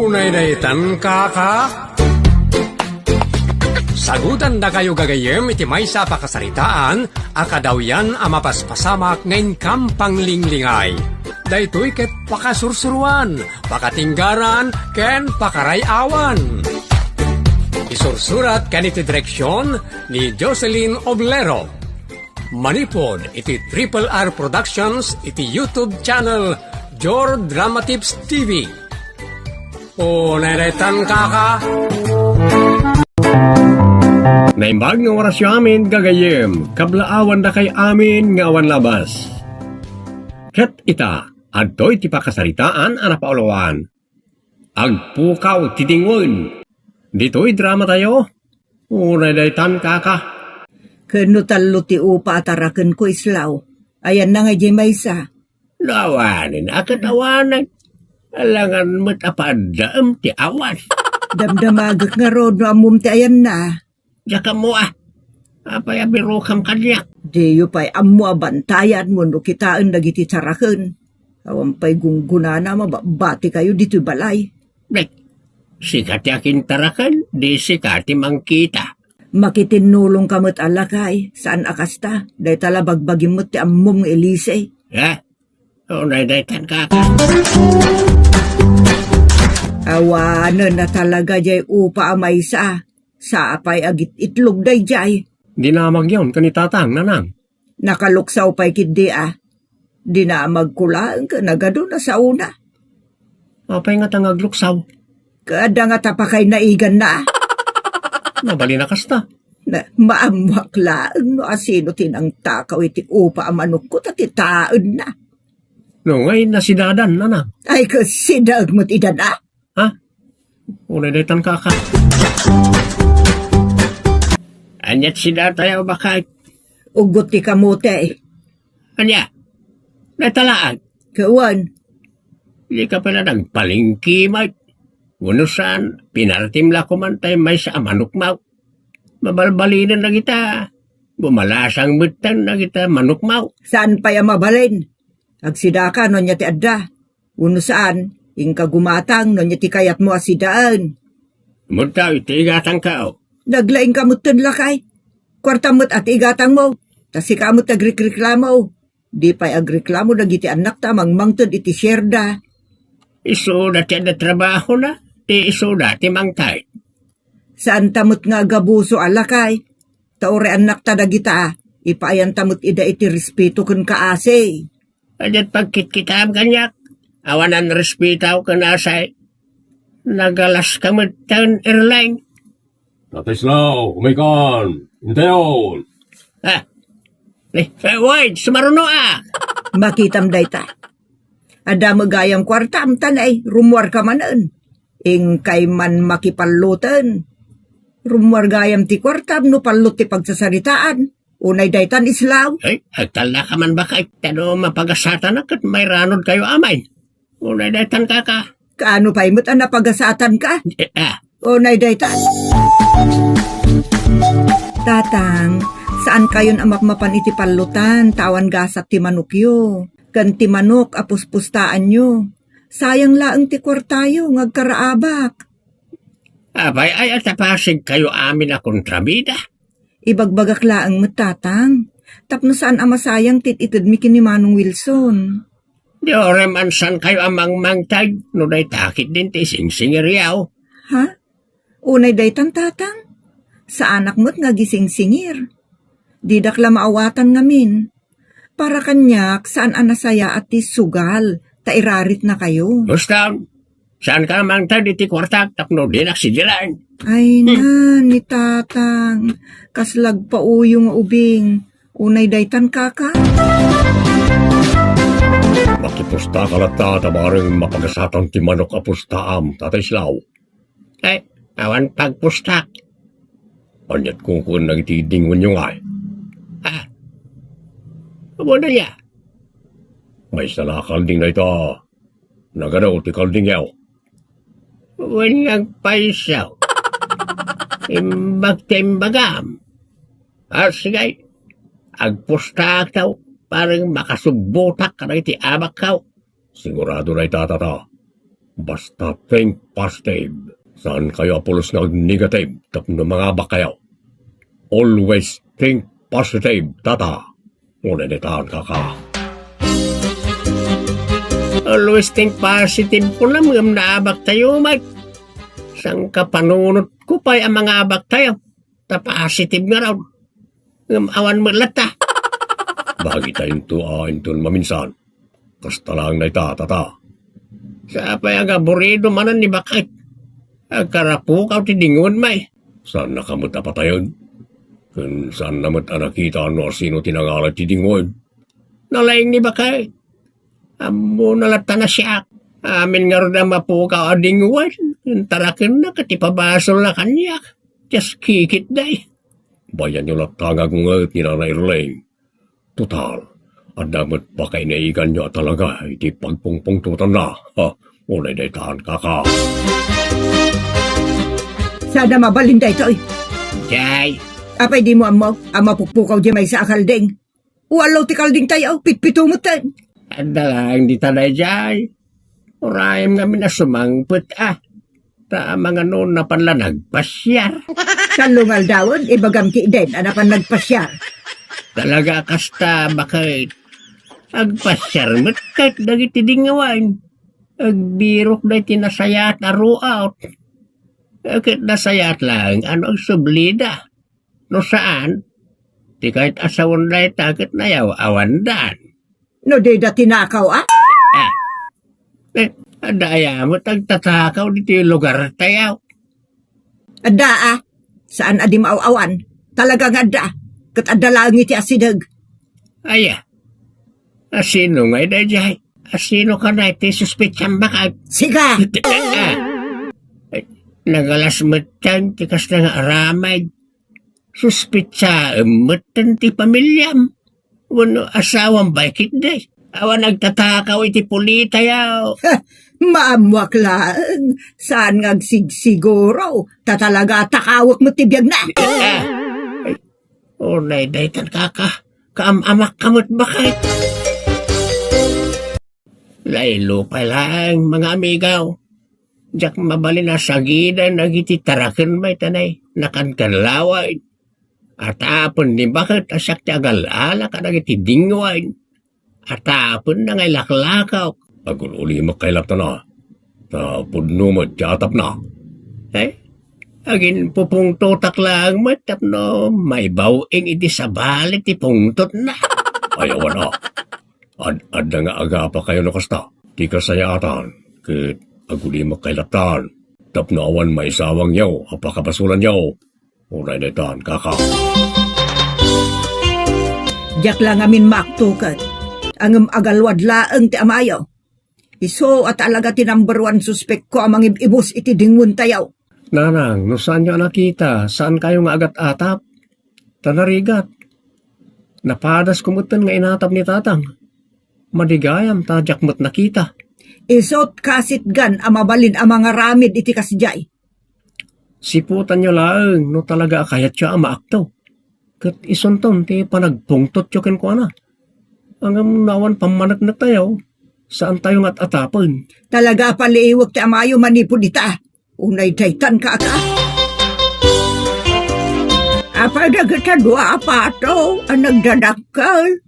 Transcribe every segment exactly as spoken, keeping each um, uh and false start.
Unay daytan, kaka? Sagutandakayo gagayyem iti maysa a pakasaritaan a kadawyan a mapaspasamak nga inkam panglinglingay. Daytoy ket pakasursuruan, pakatinggaran, ken pakaray-awan. Isursurat ken iti direksyon ni Jocelyn Oblero. Manipud iti Triple R Productions iti YouTube channel Jor Drama Tips T V. Unay daytan, kaka? Naimbag nga orasyo amin, gagayyem, kablaawandakay amin nga awan labas. Ket ita, adtoy ti pakasaritaan a napaulawan. Agpukaw ti dingwen. Ditoy dramatayo, unay daytan, kaka. Ken no tallo ti upa a tarakenko, islaw, ayanna nga idiay maysa? No awanen, a ket awanen. Alangan met a paaddaem ti awan. Damdamagek ngarud no ammom ti ayanna. Diak ammo a. Apay a birokam kaniak? Diyo pay ammo a bantayan wenno kitaen dagiti taraken. Awan pay gunggonana a mababatikayo ditoy balay. Dek, sika ti akintaraken, di sika ti mangkita. Makitinnulongka met a lakay, saan a kasta. Dayta la bagbagim met ti ammom nga ilisi. Ha? Unay daytan, kaka. Awanen a talaga diay upa a maysa. Sapay a git-itlog daydiay. Dinamagyon ken ni Tatang, nanang. Nakaluksaw pay ketdi a. Dinamagko laeng ken nagadu na saona. Apay ngata nga agluksaw? Ket adda ngata pakaynaiganna. Mabalin a kasta. Na, maammoak laeng no asino ti nangtakaw iti upa a manokko ta ti taenna. No ngay, nasidadan, nanang. Ay, ket sidaek met idan a. Ha? Unay daytan, kaka. Ania ti sidatayo, baket? Uggot ti kamote. Ania? Dayta laeng? Kawan. Dika pay la nagpalengke met. Wenno saan, pinartim la koman tay maysa a manokmaw. Mabalbalinen dagita. Bumalasang metten dagita manokmaw. Saan pay a mabalin? Agsidaka no ania ti adda. Wenno saan, inka gumatang no ania ti kayatmo a sidaen. Mudtaw iti igatangko. Naglaingka metten, lakay. Kuartam met a ti igatangmo. Ta sika met ti agrikreklamo. Di pay agreklamo dagiti annakta a mangmangted iti sierda. Isuda ti adda trabahona, ti isuda ti mangted. Saanta met nga agabuso a lakay. Ta uray annakta dagita, ipaayanta met ida iti respeto ken kaasi. Adiat pagkitkitaem kaniak, awanan respetaw ken asay. Nagalaska metten, Erleng. Tatay Slaw, umaykan! Intayon! Ah, eh, eh, wait, sumaruno a! Makitam dayta. Adda met gayam kuartam, tanay, rummuarka manen. Inkay man makipalluten. Rummuar gayam ti kuartam no pallot ti pagsasaritaan. Unay daytan, Islaw. Ay, agtallaka man, baket, ta no mapagasatanak ket mairanodkayo amay. Unay daytan, kaka. Kaano pay met a napagasatanka? Eh, ah. Unay daytan. Tatang, saankayon a mapmapan iti pallotan, ta awan gasat ti manokyo. Ken ti manok a puspustaanyo. Sayang laeng ti kuartayo nga agkaraabak. Apay, ay, atapasigkayo amin a kontrabida. Ibagbagak laeng met, Tatang, tapno saan a masayang ti it-itedmi ken ni Manong Wilson. Di uray man saankayo a mangmangted no dayta ketdin ti isingsingiryo. Ha? Unay daytan, Tatang? Saanak met nga agisingsingir. Didak la maawatan ngamin. Para kaniak, saan a nasayaat ti sugal ta iraritnakayo. Basta, saanka a mangted iti kuartak tapno dinak sidiren. Ay na, ni Tatang, kasla agpauyo nga ubing. Unay daytan, kaka? Makipustaka latta ta bareng mapagasatan ti manok a pustaam, Tatay Slaw. Eh, awan pagpustak. Aniat kunkuennak iti dingwenyo ngay? Ah. Amo aya? Maysa la a kalding dayta. Nagadu ti kaldingyo. Wen nga agpayso. Imbag ti imbagam. Ah, sige. Agpustaak ta, bareng makasubbotak kadagiti abakko. Sigurado dayta, Tata. Basta think positive. Saankayo a pulos nga agnegative tapno mangabakkayo. Always think positive, tata. Ulitan, kaka. Always think positive kunam ngem naabaktayo met. Sangkapanunotko pay a mangabaktayo. Ta positive ngarud. Ngem awan met latta. Bagitayo inton maminsan. Kasta laeng dayta, tata. Sapay a agaburido manen ni Baket. Agkarapukaw ti dingoen, may. Saannaka met a patayen. Ken saanna met a nakita no asino ti nangalay ti dingoen. Nalaing ni Baket. Ammona latta a siak. Amin ngarud a mapukaw a dingoen. Intarakenna ket ipabasolna kaniak. Dios kikitday. Bayanyo latta nga agunget ni Nana Erling. Total, adda met pakainaiganyo a talaga iti pagpungpungtotanna. Ha, unay daytan, kaka. Saan a mabalin daytoy? Jay. Apay dimo ammo a mapupukaw diay maysa a kalding? Walo ti kaldingtayo, pitpito metten. Adda laeng dita dayjay. Urayem ngamin a sumangpet a. Ta mangano napan la nagpasiar. Tallo nga aldawen, ibagam ketdin a napan nagpasiar. Talaga a kasta, Baket. Agpasiar met ket dagiti dingoen. Agbirokda iti nasayaat a ruot. Ket nasayaat laeng a no agsublida. No saan, ti kayat a sawen dayta ket nayaw-awandan. No dida tinakaw, a? Ah. Eh, adda aya met agtatakaw ditoy lugartayo? Adda, a. Saan a di maaw-awan? Talaga nga adda. Ket adda laeng iti asideg. Aya. Asino ngay dayjay? Asino kanay ti suspetsam, Baket? Siga! Ah. Eh, nagalas metten ti kasta nga aramid. Suspetsaem metten ti pamiliam. Wenno asawam pay ketdi. Awan agtatakaw iti pulitayo. Maammoak laeng, saan nga agsigsiguro, ta talaga a takawek met ti biagna. Ah. Ay, unay daytan, kaka, kaam-amakka met, Baket. Laylo pay laeng, mga amigaw. Diak mabalin a sagiden dagiti taraken, may tanay, nakankan lawen. Atapen ni Baket a siak ti agal-ala kadagiti dingoen. Atapenna nga ilaklakawk. Agul-ulimek kay latta na. Ta pudno met ti atapna. Eh, aginpupungtotak laeng met tapno maibaw-ing iti sabali ti pungtotna. Ay, awan a. Ad-, adda nga agapakayo no kasta. Ti kasayaatan, ket agulimek kay lattan. Tapno awan maisawangyo a pakabasolanyo. Unay daytan, kaka. Diak la ngamin maaktuket. Ngem agalwad laeng ti amayo. Isu a talaga ti number one suspectko a mangib-ibus iti dingoentayo. Nanang, no saanyo a nakita, saankayo nga agat-atap? Ta narigat. Napadasko metten nga inatap ni Tatang. Madi gayam ta diak met nakita. Isut' kasitgan a mabalin a mangaramid iti kasdiay. Siputanyo laeng no talaga a kayatyo a maakto. Ket isunton ti panagpungtotyo kenkuana. Ngem no awan pammaneknektayo, saantayo nga at-atapen. Talaga a paliiwek ti amayo manipud ita. Unay daytan, kaka. Apay dagita dua a pato a nagdadakkel?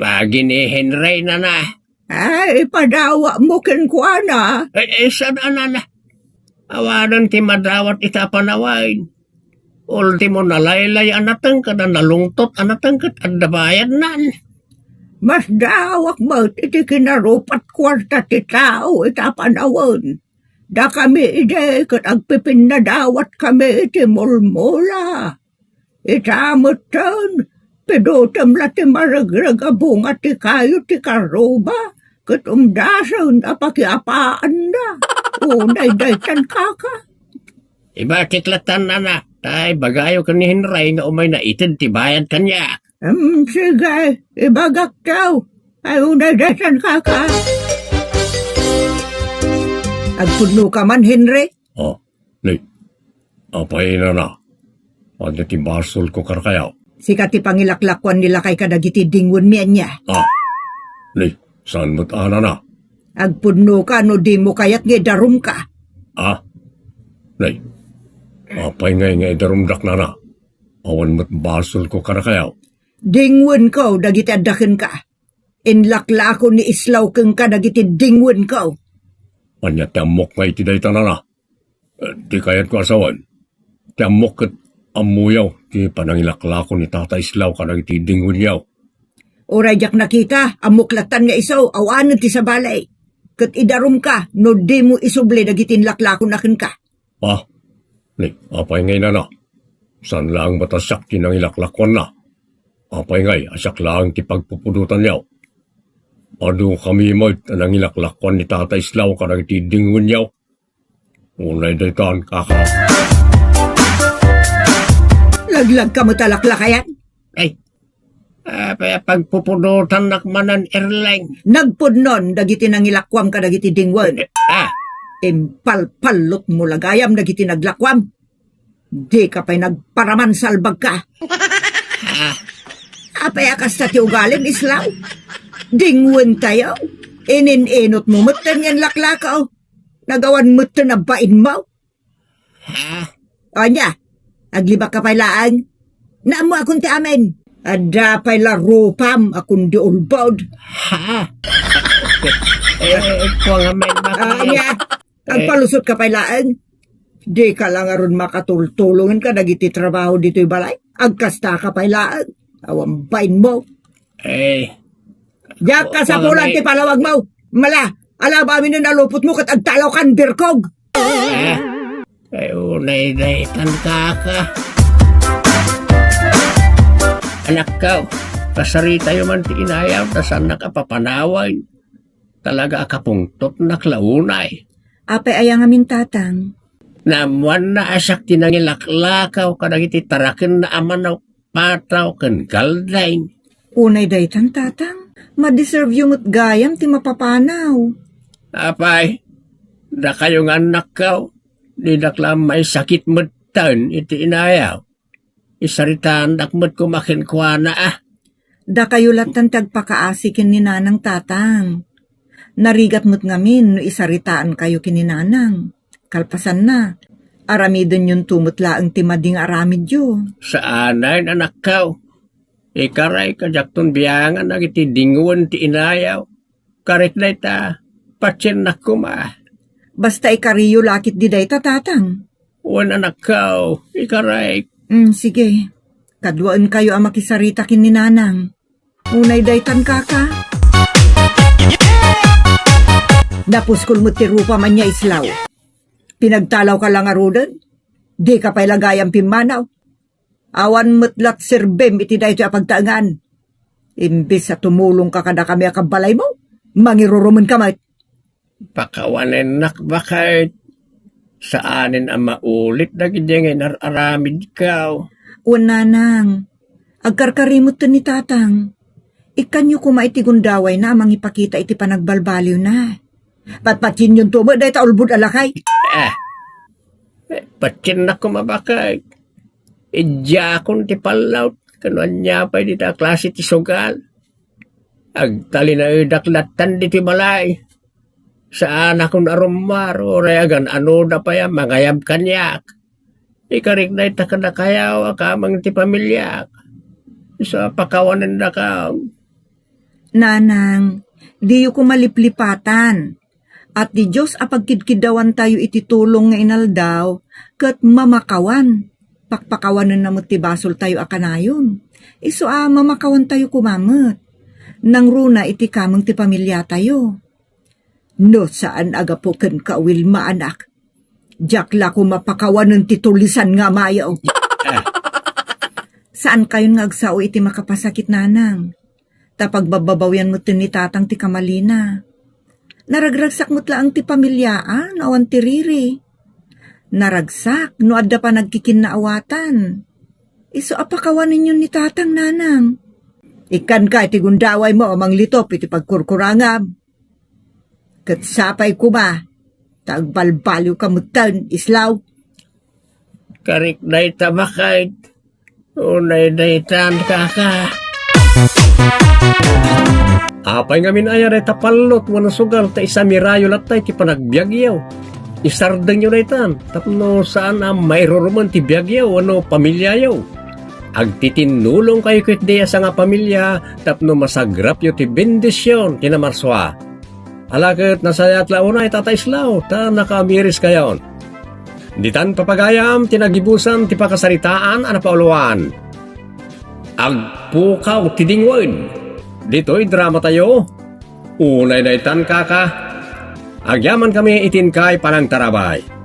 Agi ni Henry, nana. Ay, ipadawatmo kenkuana. Ay, ay, saan a nana? Awanen ti madawat ita a panawen. Ultimo, nalaylay a natengked a nalungtot a natengked adda bayadnan. Masdaawak met iti kinarupat kuarta ti tao ita a panawen. Dakami idi ket agpipinnadawat kami iti mulmula. Ita metten, pidutem la ti maregreg a bunga ti kayo ti karuba, ket umdasen a pakiapaanna. Unay daytan, kaka. Ibatik lattan, nana, ta ibagayo ken ni Henry nga umay naited ti bayad kaniak. Em, sige, ibagak taw. Ay, unay daytan, kaka. Agpudnoka man, Henry? Oh, ni, apay, nana? Ania ti basolko kadakayo? Sika ti pangilaklakuan ni lakay kadagiti dingoen mi ania? Ah, ni, saan met a, nana? Agpudnoka no dimo kayat nga idarumka. Ah? Nay, apay ngay nga idarumdak, nana? Awan met basolko kadakayo. Dingwenko dagiti adda kenka. Inlaklako ni Islaw kenka dagiti dingwenko. Ania ti ammok nga iti dayta, nana? Eh, ti kayatko a sawen, ti ammok ket ammoyo ti panangilaklako ni Tata Islaw kadagiti dingwenyo. Uray diak nakita, ammok lattan nga isu, awanen ti sabali. Ket idarumka no dimo isubli dagiti inlaklakona kenka. Ah, ni, apay ngay, nana? Saan laeng met a siak ti nangilaklakuanna. Apay ngay a siak laeng ti pagpupudotanyo? Adu kami met a nangilaklakuan ni Tata Islaw kadagiti dingwenyo. Unay daytan, kaka. Laglagka met a laklakayan. Ay, apay a pagpupudotannak manen, Erleng? Nagpudnon dagiti nangilakuam kadagiti dingwen. Ah. Impalpallotmo la gayam dagiti naglakuam. Dika pay nagparaman, salbagka. Ah. Apay a kasta ti ugalim, Islaw? Dingwentayo. Inin-inotmo metten nga inlaklako. Nagawan metten a bainmo. Ha? Ania? Aglibakka pay laeng? Naammoakon ti amin. Adda pay la rupam a kundi ulbod. Ha? Eh, kuwang amin, bakit? Ania? Eh. Agpalusotka pay laeng. Dika la ngarud makatultulongen kadagiti trabaho ditoy balay. Agkastaka pay laeng. Awan bainmo. Eh. Diak kasapulan ti palawagmo. Mala, alaba aminen a lupotmo ket agtalawkan birkog. Ah, ay, unay daytan, kaka. Anakko, kasaritayo man ti inayaw, ta saannak a papanawen. Talaga a kapungtotnak la unay. Apay aya ngamin, tatang? Naammoanna a siak ti nangilaklakaw kadagiti tarakenna a manok, pataw ken galdeng. Unay daytan, tatang. Madeserveyo met gayam ti mapapanaw. Apay, dakayo nga annakko, didak la maisakit metten iti inayaw. Isaritaandak met koma kenkuana, a. Dakayo lattan ti agpakaasi ken ni nanang, tatang. Narigat met ngamin no isaritaankayo ken ni nanang. Kalpasanna, aramidenyonto met laeng ti madi nga aramidyo. Saanen, anakko. Ikarayka, diakton biangan dagiti dingwen ti inayaw. Karik dayta, patiennak koma. Basta ikariyo la ketdi dayta, tatang. Wen, anakko, ikarayk. Mm, sige. Kaduaenkayo a makisarita ken ni nanang. Unay daytan, kaka. Napuskol met ti rupam, ania, Islaw. Pinagtalawka la ngaruden? Dika pay la gayam pimmanaw. Awan met lat serbem iti daytoy a pagtaengan. Imbes a tumulongka kadakami a kabbalaymo, mangirurumenka met. Pakawanennak, baket. Saanen a maulit dagiti nga inar-aramidko. Wen, nanang, agkarkari metten ni tatang. Ikkanyo koma iti gundawayna a mangipakita iti panagbalbaliwna. Patpatiennyonto met dayta ulbod a lakay. Ah, patiennak koma, baket. Idiakon ti pallawt, ken no ania pay dita a klase ti sugal. Agtalinaedak lattan ditoy balay. Saanakon a rummar, uray agan-anoda pay a mangayab kaniak. Ikarik dayta kadakayo a kameng ti familiak. Isu a pakawanendakam. Nanang, diyo koma liplipatan. At ti Dios a pagkidkiddawantayo iti tulong nga inaldaw, ket mamakawan. Pakpakawanenna met ti basoltayo a kanayon. Isu a mamakawantayo koma met. Nangruna iti kameng ti familiatayo. No saan a gapu kenka, Wilma, anak, diak la koma pakawanen ti tulisan nga amayo. Ah. Saankayon nga agsao iti makapasakit, nanang. Ta pagbabbabawian metten ni tatang ti kamalina. Naragragsak met laeng ti pamiliaan no awan ti riri. Naragsak no adda panagkikinnaawatan. Isu a pakawanenyon ni tatang, nanang. Ikkanka iti gundawaymo a manglitop iti pagkurkurangam. Ket sapay koma, ta agbalbaliwka metten, Islaw. Karik dayta, baket. Unay daytan, kaka. Apay ngamin aya dayta pallot wenno sugal ta isamirayo latta iti panagbiagyo? Isardengyo daytan tapno saan a mairurumen ti biagyo wenno pamiliayo. Agtitinnulongkayo ketdi a sangapamilia tapno masagrapyo ti bendision ti namarsua. Ala ket nasayaat la unay, Tata Islaw, ta nakaamiriskayon. Ditan, papagayam, ti nagibusan ti pakasaritaan a napauluan. Agpukaw ti dingwen. Ditoy dramatayo, unay daytan, kaka. Agyamankami iti inkay panangtarabay.